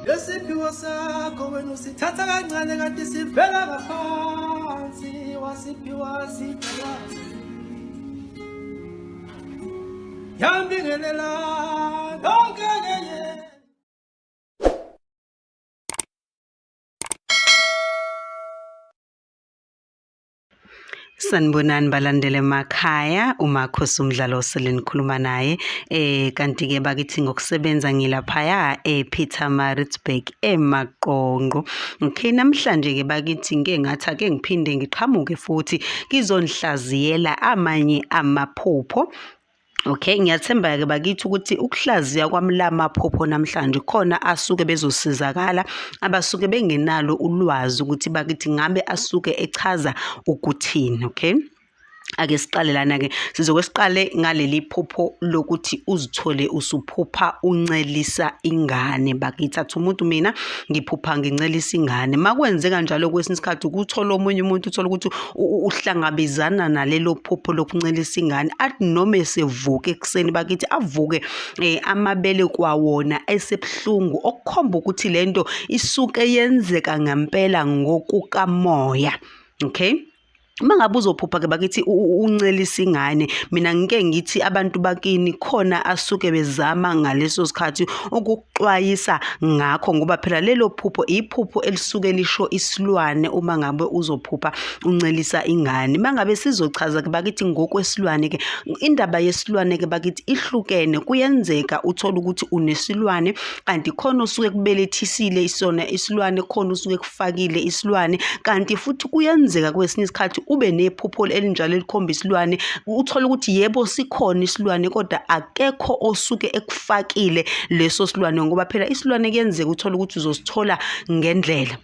Lesiphiwo sakho wena usithatha kancane kanti sivela ngaphansi wasiphiwa sibhekazi yambingelela yonke kenye. Sanibonani balandele emakhaya, uMakhosi umdlalo osele nikhuluma naye. Kanti ke bakithi ngokusebenza ngilaphaya ePietermaritzburg eMaqonqo. Okay, namhlanje ke bakithi ngike ngathi ake ngiphinde ngiqhamuke futhi ngizonihlaziyela amanye amaphupho. Okay, ngiyathemba-ke bakithi ukuthi ukuhlaziya kwami la maphupho namhlanje khona asuke bezosizakala abasuke bengenalo ulwazi ukuthi bakithi ngabe asuke echaza ukuthini, okay? Ake siqale lana-ke, sizoke siqale ngaleli phupho lokuthi uzithole usuphupha uncelisa ingane bakithi. Athi umuntu mina ngiphupha ngincelisa ingane. Uma kwenzeka njalo kwesinye isikhathi ukuthola omunye umuntu uthole ukuthi uhlangabezana nalelo phupho lokuncelisa ingane athi noma esevuka ekuseni bakithi avuke amabele kwawona esebuhlungu okukhomba ukuthi lento isuke yenzeka ngempela ngokukamoya, okay. Uma ngabe uzophupha-ke bakithi uncelisa ingane, mina ngike ngithi abantu bakini khona asuke bezama ngaleso sikhathi ukukuxwayisa ngakho ngoba phela lelo phupho iphupho elisuke lisho isilwane uma ngabe uzophupha uncelisa ingane. Uma ngabe sizochaza-ke bakithi ngokwesilwane-ke, indaba yesilwane-ke bakithi ihlukene. Kuyenzeka uthole ukuthi unesilwane kanti khona osuke kubelethisile isona isilwane, khona osuke kufakile isilwane, kanti futhi kuyenzeka kwesinye isikhathi ube nephupho elinjalo elikhomba isilwane, uthole ukuthi yebo sikhona isilwane kodwa akekho osuke ekufakile leso silwane ngoba phela isilwane kuyenzeka uthole ukuthi uzosithola ngendlela.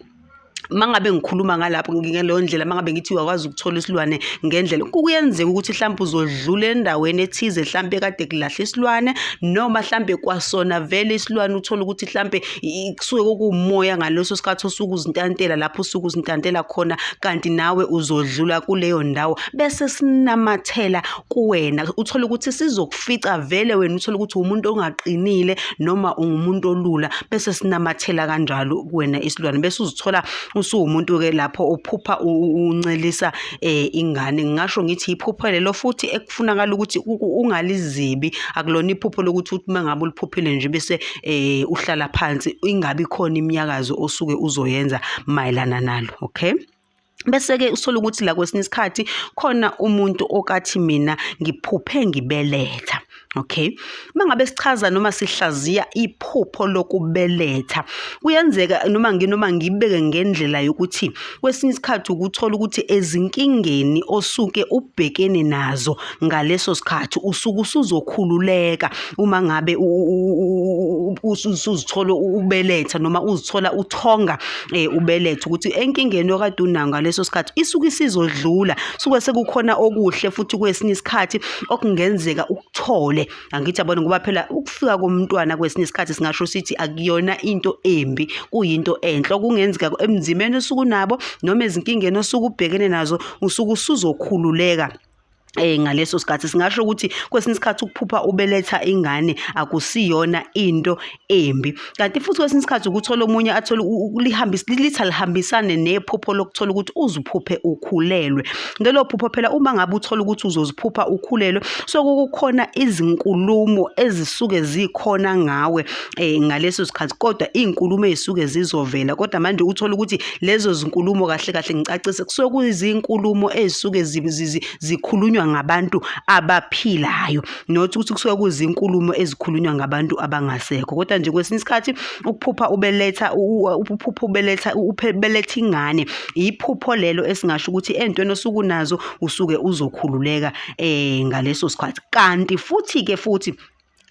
Uma ngabe ngikhuluma ngalapho ngaleyo ndlela, uma ngabe ngithi uyakwazi ukuthola isilwane ngendlela, kuyenzeka ukuthi hlampe uzodlula endaweni ethize hlampe kade kulahlwa isilwane noma hlampe kwasona vele isilwane uthole ukuthi hlampe kusuke kuwumoya ngaleso sikhathi osuke uzintantela lapho usuke uzintantela khona kanti nawe uzodlula kuleyo ndawo bese sinamathela kuwena uthole ukuthi sizokufica vele wena uthole ukuthi umuntu ongaqinile noma ungumuntu olula bese sinamathela kanjalo kuwena isilwane bese uzithola usuwumuntu-ke lapho uphupha uncelisa ingane. Ngingasho ngithi iphupho lelo futhi ekufunakala ukuthi ungalizibi, akulona iphupho lokuthi uthi uma ngabe uliphuphile nje bese uhlala phansi ingabi khona iminyakazo osuke uzoyenza mayelana nalo, okay? Bese-ke uthole ukuthi la kwesinye isikhathi khona umuntu okathi mina ngiphuphe ngibeletha, okay? Uma ngabe sichaza noma sihlaziya iphupho lokubeletha, kuyenzeka noma noma ngibeke ngendlela yokuthi kwesinye isikhathi ukuthola ukuthi ezinkingeni osuke ubhekene nazo ngaleso sikhathi usuke usuzokhululeka uma ngabe usuzithola ubeletha noma uzithola uthonga ubeletha ukuthi enkingeni okade unayo ngaleso sikhathi isuke isizodlula, suke sekukhona okuhle futhi kwesinye isikhathi okungenzeka ukuthole. Angithi yabona ngoba phela ukufika komntwana kwesinye isikhathi singasho sithi akuyona into embi, kuyinto enhle okungenzeka ebunzimeni osuke unabo noma ezinkingeni osuke ubhekene nazo usuke usuzokhululeka. Ngaleso sikhathi singasho ukuthi kwesinye isikhathi ukuphupha ubeletha ingane akusiyona into embi. Kanti futhi kwesinye isikhathi ukuthola omunye athole lihambise lithi alihambisane nephupho lokuthola ukuthi uziphuphe ukhulelwe. Lelo phupho phela uma ngabe uthola ukuthi uzoziphupha ukhulelwe suke kukhona izinkulumo ezisuke zikhona ngawe ngaleso sikhathi kodwa iy'nkulumo ey'suke zizovela kodwa manje uthole ukuthi lezo zinkulumo kahle kahle ngicacise kusuke kuyizinkulumo ey'suke zikhulunywa ngabantu abaphilayo not ukuthi kusuke kuzinkulumo ezikhulunywa ngabantu abangasekho. Kodwa nje kwesinye isikhathi ukuphupha ubeletha uphupha ubeletha ubeletha ingane iphupho lelo esingasho ukuthi entweni osuke unazo usuke uzokhululeka ngaleso sikhathi. Kanti futhi-ke futhi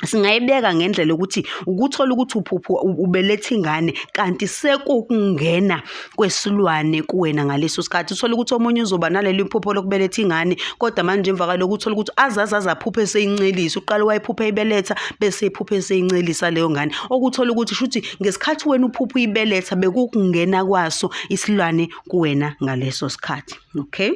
singayibeka ngendlela yokuthi ukuthola ukuthi uphupho ubeletha ingane kanti sekukungena kwesilwane kuwena ngaleso sikhathi. Uthole ukuthi omunye uzoba naleli phupho lokubeletha ingane kodwa manje emva kwalokho uthole ukuthi azaze aze aphuphe eseyincelisa, uqale wayiphupha eyibeletha bese ephupha eseyincelisa leyo ngane. Okuthola ukuthi shuthi ngesikhathi wena uphupha uyibeletha bekukungena kwaso isilwane kuwena ngaleso sikhathi, okay?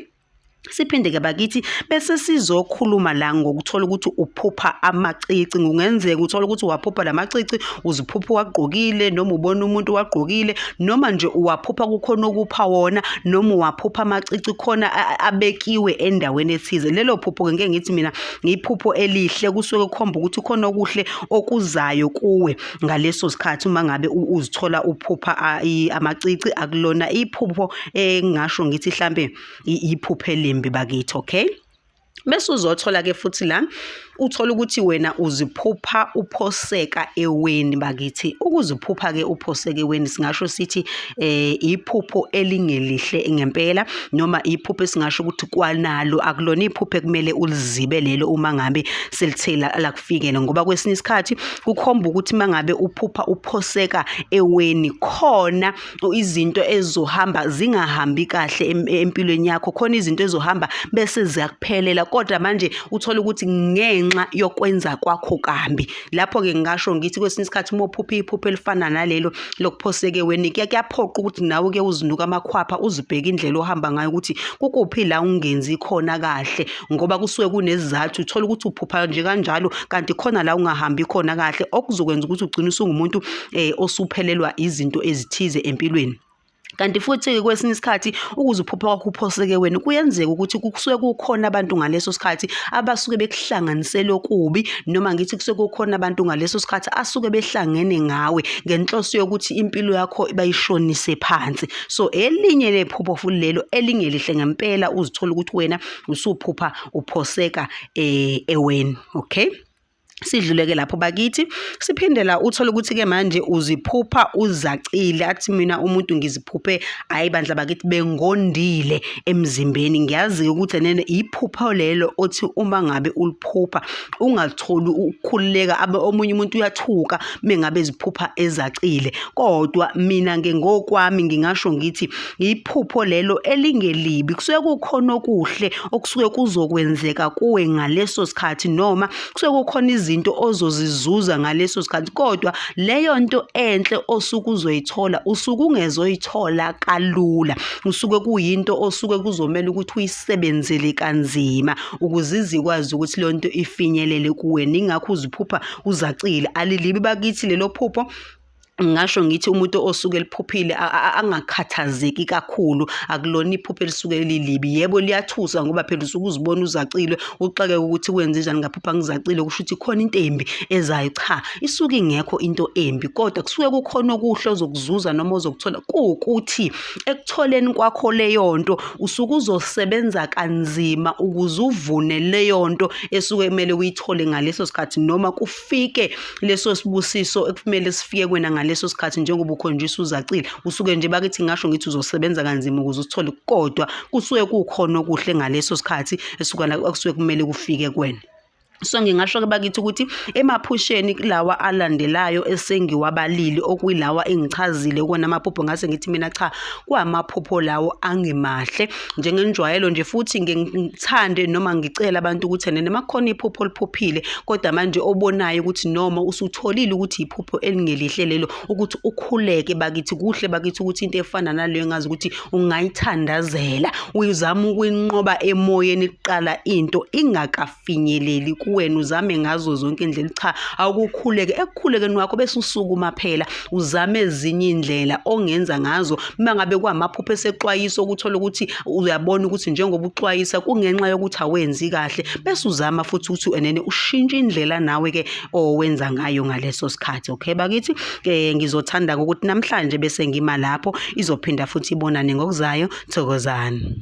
Siphinde-ke bakithi bese sizokhuluma la ngokuthola ukuthi uphupha amacici. Kungenzeka uthole ukuthi uwaphupha la macici, uziphupha uwagqokile noma ubona umuntu uwagqokile noma nje uwaphupha kukhona okupha wona noma uwaphupha amacici khona abekiwe endaweni ethize. Lelo phupho-ke ngeke ngithi mina iphupho elihle kusuke kukhomba ukuthi khona okuhle okuzayo kuwe ngaleso sikhathi uma ngabe uzithola uphupha amacici akulona iphupho engingasho ngithi hlampe iphupho elimbi bakithi okay bese uzothola ke futhi la uthola ukuthi wena uziphupha uphoseka eweni bakithi ukuziphupha ke uphoseka eweni singasho sithi eh iphupho elingelihle ngempela noma iphupho esingasho ukuthi kwanalo akulona iphupho ekumele ulizibe lelo uma ngabe selithela lakufikela ngoba kwesinye isikhathi kukhomba ukuthi mangabe uphupha uphoseka eweni khona izinto ezizohamba zingahambi kahle empilweni yakho khona izinto ezohamba bese ziyakuphelela kodwa manje uthola ukuthi ngenxa yokwenza kwakho kambi lapho-ke ngingasho ngithi kwesinye isikhathi uma uphupha iphupho elifana nalelo lokuphoseke weni kuyaphoqa ukuthi nawe ke uzinuka amakhwapha uzibheke indlela ohamba ngayo ukuthi kukuphi la ungenzi khona kahle ngoba kusuke kunezizathu uthola ukuthi uphupha nje kanjalo kanti khona la ungahambi khona kahle okuzokwenza ukuthi ugcine usungumuntu eh osuphelelwa izinto ezithize empilweni. Kanti futhi-ke kwesinye isikhathi ukuze uphuphe kwakho uphoseke wena kuyenzeka ukuthi kusuke kukhona abantu ngaleso sikhathi abasuke bekuhlanganisele okubi noma ngithi kusuke kukhona abantu ngaleso sikhathi asuke behlangene ngawe ngenhloso yokuthi impilo yakho bayishonise phansi. So elinye lephupho futhi lelo elingelihle ngempela uzithola ukuthi wena usuphupha uphoseka eh eweni, okay? Sidluleke lapho bakithi siphinde la uthole ukuthi-ke manje uziphupha uzacile athi mina umuntu ngiziphuphe hhayi bandla bakithi bengondile emzimbeni ngiyazi-ke ukuthi nene iphupho lelo othi uma ngabe uliphupha ungatholi ukukhululeka omunye umuntu uyathuka mengabe eziphupha ezacile kodwa mina ngengokwami ngingasho ngithi iphupho lelo elingelibi kusuke kukhona okuhle okusuke kuzokwenzeka kuwe ngaleso sikhathi noma kusuke kukhona izinto ozozizuza ngaleso sikhathi kodwa leyo nto enhle osuke uzoyithola usuke ungezoyithola kalula usuke kuyinto osuke kuzomela ukuthi uyisebenzele kanzima ukuze izikwazi ukuthi leyo nto ifinyelele kuwena ingakho uziphupha uzacile alilibi bakithi lelo phupho ngingasho ngithi umuntu osuke eliphuphile angakhathazeki kakhulu akulona iphupho elisuke lilibi yebo liyathusa ngoba phela usuke uzibona uzacile uxakeke ukuthi kwenze njani ngaphupha ngizacile kusho ukuthi khona into embi ezayo cha isuke ingekho into embi kodwa kusuke kukhona okuhle ozokuzuza noma ozokuthola kuwukuthi ekutholeni kwakho leyo nto usuke uzosebenza kanzima ukuze uvune leyo nto esuke kumele uyithole ngaleso sikhathi noma kufike leso sibusiso ekumele sifike kwena ngaleso sikhathi njengoba ukhonjiswa uzacile usuke nje bakithi ngasho ngithi uzosebenza kanzima ukuze usithole kodwa kusuke kukhona okuhle ngaleso sikhathi esuka kusuke kumele kufike kwena. So ngingasho-ke bakithi ukuthi emaphusheni kulawa alandelayo esengiwabalile okuyilawa engichazile kuwona amaphupho ngase ngithi mina cha kwamaphupho lawo angemahle njengenjwayelo nje futhi ngithande noma ngicela abantu ukuthi ene noma kukhona iphupho oliphuphile kodwa manje obonayo ukuthi noma usutholile ukuthi iphupho elingelihle lelo ukuthi ukhuleke bakithi kuhle bakithi ukuthi into efana naleyo ngazi ukuthi ungayithandazela uyizama ukuyinqoba emoyeni kuqala into ingakafi finyeleli kuwena uzame ngazo zonke indlela cha awukukhuleke ekukhulekeni wakho bese usukuma phela uzame ezinye indlela ongenza ngazo uma ngabe kwamaphupho esexwayiso ukuthola ukuthi uyabona ukuthi njengoba uxwayisa kungenxa yokuthi awenzi kahle bese uzama futhi ukuthi enene ushintshe indlela nawe ke owenza ngayo ngaleso sikhathi okay bakithi ke ngizothanda ukuthi namhlanje bese ngima lapho izophinda futhi ibonane ngokuzayo thokozani.